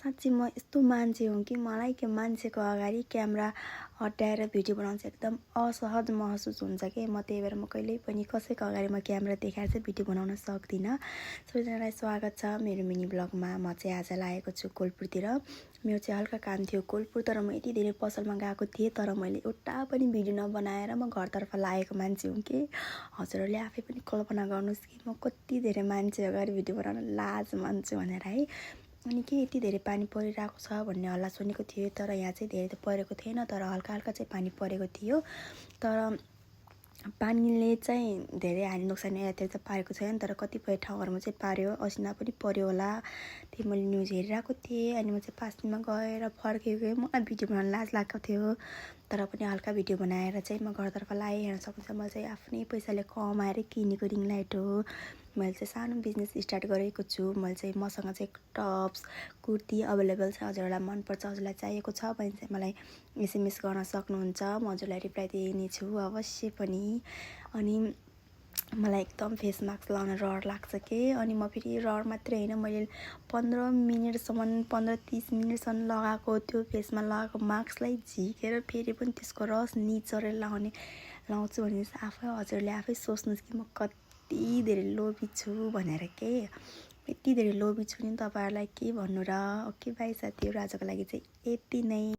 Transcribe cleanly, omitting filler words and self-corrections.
साँच्चै म यस्तो मान्छे हुँ कि मलाई के मान्छेको अगाडि क्यामेरा हटाएर भिडियो बनाउनु चाहिँ एकदम असहज महसुस हुन्छ कि म त्यही भएर म कहिल्यै पनि कसैको अगाडि म क्यामेरा देखाएर चाहिँ भिडियो बनाउन सक्दिनँ। सबैजनालाई स्वागत छ मेरो मिनी ब्लगमा। म चाहिँ आज लागेको छु कोलपुरतिर। मेरो चाहिँ हल्का काम थियो कोलपुर, तर म यति धेरै पसलमा गएको थिएँ तर मैले एउटा पनि भिडियो नबनाएर म घरतर्फ लागेको मान्छे हुँ कि हजुरहरूले आफै पनि कल्पना गर्नुहोस् कि म कति धेरै मान्छे अगाडि भिडियो बनाउन लाज मान्छु भनेर है। अनि के यति धेरै पानी परिरहेको छ भन्ने हल्ला सुनेको थियो, तर यहाँ चाहिँ धेरै त परेको थिएन, तर हल्का हल्का चाहिँ पानी परेको थियो। तर पानीले चाहिँ धेरै हानि नोक्सानी यतातिर त पारेको छैन, तर कतिपय ठाउँहरूमा चाहिँ पार्यो, असिना पनि पर्यो होला। त्यही मैले न्युज हेरिरहेको थिएँ। अनि म चाहिँ 5 दिनमा गएर फर्केको, मलाई भिडियो बनाउन लाज लागेको थियो, तर पनि हल्का भिडियो बनाएर चाहिँ म घरतर्फ लाएँ। हेर्न सक्नुहुन्छ मैले चाहिँ आफ्नै पैसाले कमाएर किनेको रिङ लाइट हो। मैले चाहिँ सानो बिजनेस स्टार्ट गरेको छु। मैले चाहिँ मसँग चाहिँ टप्स कुर्ती अभाइलेबल छ, हजुरहरूलाई मनपर्छ, हजुरलाई चाहिएको छ भने चाहिँ मलाई एसएमएस गर्न सक्नुहुन्छ, म हजुरलाई रिप्लाई दिने छु अवश्य पनि। अनि मलाई एकदम फेस मास्क लगाउन रहर लाग्छ के। अनि म फेरि रहर मात्रै होइन, मैले 15 मिनटसम्म 15-30 मिनटसम्म लगाएको त्यो फेसमा लगाएको मास्कलाई झिकेर फेरि पनि त्यसको रस निचोरेर लाउँछु भने चाहिँ आफै हजुरले आफै सोच्नुहोस् कि म कति धेरै लोभी छु भनेर के। यति धेरै लोभी छु नि तपाईँहरूलाई के भन्नु र। ओके बाई साथीहरू, आजको लागि चाहिँ यति नै।